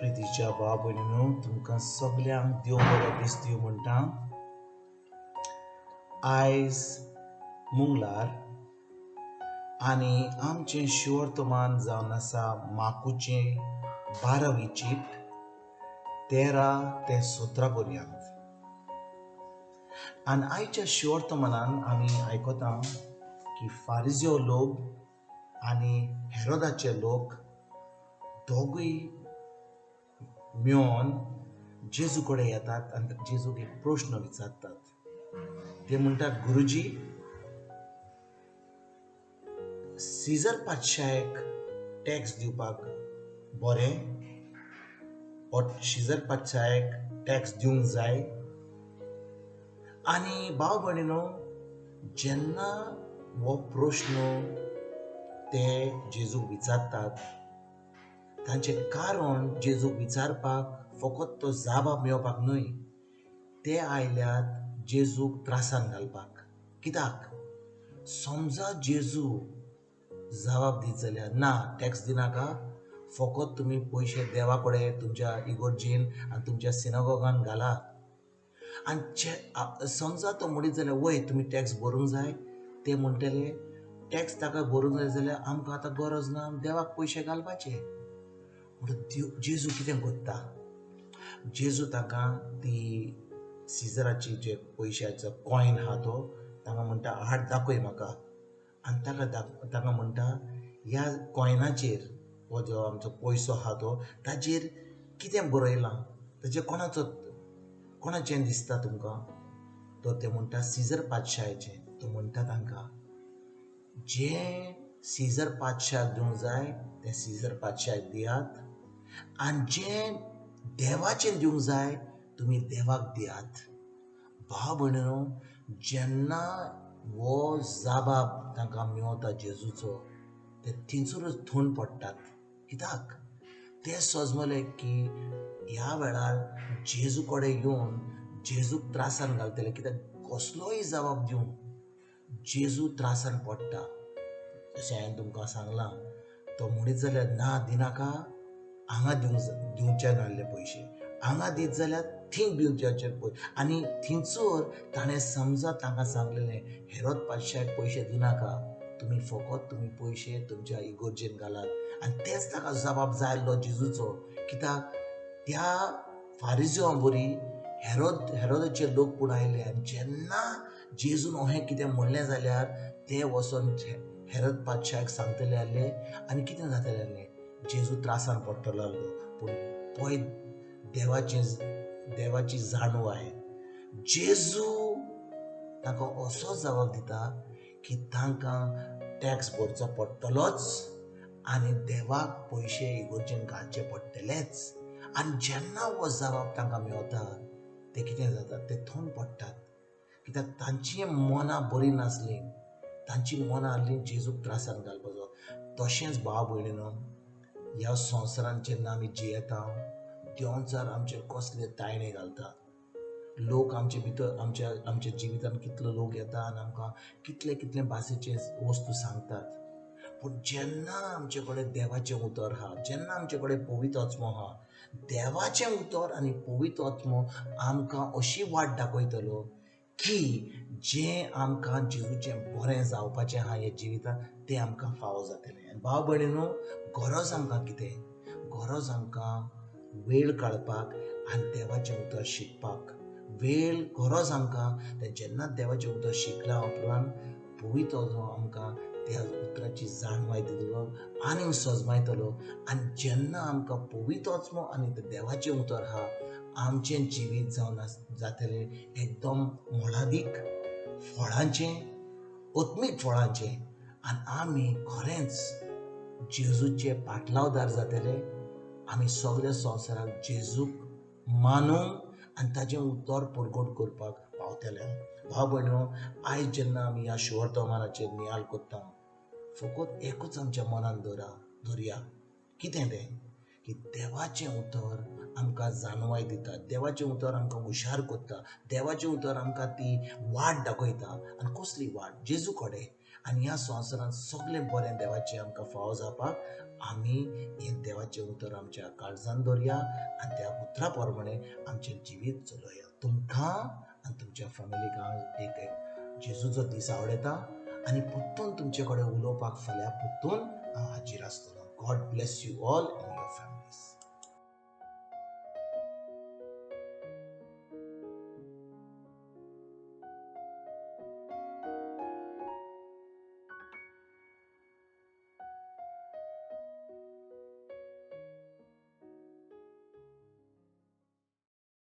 प्रितीच्या भाव भयणीनो, तुमकां सगल्यांक देव बरो दीस दिवं म्हणटा. आयज मंगळार आनी आमचें शिवर्तमान जावन आसा माकुचें 12वी चीट 13 ते 17 पर्यंत. आनी आयच्या शिवर्तमानान आमी आयकता की फारिजियो लोक आनी हेरोदाचे लोक दोगूय मेळोन जेजू कडेन येतात आनी जेजूक एक प्रश्न विचारतात. ते म्हणटात, गुरुजी, सीजर पातशायक टॅक्स दिवपाक बरें ओ सीजर पातशायक टॅक्स दिवंक जाय? आनी भाव भयणीनो, जेन्ना हो प्रश्न ते जेजूक विचारतात, तांचें कारण जेजूक विचारपाक फकत तो जाबाब मेळपाक न्हय, ते आयल्यात जेजूक त्रासान घालपाक. कित्याक? समजा जेजू जबाब दीत जाल्यार ना, टॅक्स दिनाका, फकत तुमी पयशे देवा कडेन तुमच्या इगोर्जीन आनी तुमच्या सिनागोगान घालात. आनी समजा तो म्हणीत जाल्यार वय तुमी टॅक्स भरूंक जाय, ते म्हणटले टॅक्स ताका भरूंक जाय जाल्यार आमकां आतां गरज ना देवाक पयशे घालपाचे. म्हणून जेजू कितें करता, जेजू तांकां ती सिजराची जे पयशाचो कॉयन आहा तो तांकां म्हणटा, हाड दाखय म्हाका. आनी ताका तांकां म्हणटा, ह्या कॉयनाचेर हो जो आमचो पयसो आहा तो ताजेर कितें बरयलां, ताजेर कोणाचो कोणाचें दिसता तुमकां? तर ते म्हणटा सिजर पातशायाचें. तो म्हणटा तांकां, जें सिजर पातशाक दिवंक जाय तें सिजर पातशाक दियात, आनी जें देवाचें दिवंक जाय तुमी देवाक दियात. भाव भयणीनो, जेन्ना हो जाबाब तांकां मेवता जेजूचो, ते थिंचूरच थंड पडटात. कित्याक? ते सजमले की ह्या वेळार जेजू कडेन येवन जेजूक त्रासान घालतले. कित्याक कसलोय जबाब दिवन जेजू त्रासान पडटा. जशें हांवें तुमकां सांगलां, तो म्हणीत जाल्यार ना दिनाका, हांगा दिवचे नासले पयशे, हांगा दीत जाल्यार थंय दिवचे पयशे. आनी थंयसर ताणें समजा तांकां सांगलेलें, हेरोद पातशाक पयशे दिनाका, तुमी फकत तुमी पयशे तुमच्या इगोर्जेन घालात. आनी तेच ताका जबाब जाय आसलो जेजूचो. कित्याक त्या फारिजिवां बरी हेरोदाचे लोक पूण आयले. आनी जेन्ना जेजून अहें कितें म्हणलें जाल्यार ते वचोन हेरोद पातशाक सांगतले आसले आनी कितें जातलें आसलें, जेजू त्रासान पडटलो आसलो. पूण पळय देवाची जाणव आहे, जेजू तांकां असो जबाब दिता की तांकां टॅक्स भरचो पडटलोच आनी देवाक पयशे इगोर्जेन घालचे पडटलेच. आनी जेन्ना हो जबाब तांकां मेवता, ते कितें जाता, ते थंड पडटात. कित्याक तांची मनां बरीं नासलीं, तांची मनां आहलीं जेजूक त्रासान घालपाचो. तशेंच भाव भयणीनो, ह्या संवसारांत जेन्ना आमी जियेता, देंवचार आमचेर कसले तायणे घालता. लोक आमचे भितर आमच्या आमच्या जिवितान कितलो लोक येता आनी आमकां कितले कितले भाशेचे वस्तू सांगतात. पूण जेन्ना आमचे कडेन देवाचें उतर आहा, जेन्ना आमचे कडेन पवित्र आत्मो आहा, देवाचें उतर आनी पवित्र आत्मो आमकां अशी वाट दाखयतलो की जें आमकां जेजूचें बरें जावपाचें आहा ह्या जिवितांत, तें आमकां फावो जातलें. आनी भाव भयणीनो, गरज आमकां कितें? गरज आमकां वेळ काडपाक आनी देवाचें उतर शिकपाक. वेळ गरज आमकां तें जेन्ना देवाचें उतर शिकल्या उपरांत पवित्र आत्मो आमकां त्या उतराची जाणवाय दितलो आनी सजमायतलो. आनी जेन्ना आमकां पवित्र आत्मो आनी देवाचें उतर आहा, आमचें जिवीत जावन जातलें एकदम मोलादीक फळांचें, आत्मीक फळांचें. आनी आमी खरेंच जेजूचे पाटलावदार जातले. आमी सगल्या संवसाराक जेजूक मानूंक आनी ताजें उतर परगट करपाक पावतले. भाव भयणीनो, आयज जेन्ना आमी ह्या शिवर्तमानाचेर नियाळ करता, फकत एकूच आमच्या मनान धरया, कितें तें? की देवाचें उतर आमकां जाणवाय दिता, देवाचें उतर आमकां हुशार करता, देवाचें उतर आमकां ती वाट दाखयता. आनी कसली वाट? जेजू कडेन. आनी ह्या संवसारांत सगळें बरें देवाचें आमकां फावो जावपाक आमी हें देवाचें उतर आमच्या काळजान दवरया आनी त्या उतरा प्रमाणे आमचें जिवीत चलया. तुमकां आनी तुमच्या फॅमिलीक हांव एक जेजूचो दीस आवडयता आनी परतून तुमचे कडेन उलोवपाक फाल्यां परतून हांव हाजीर आसतलो. God bless you all and your families.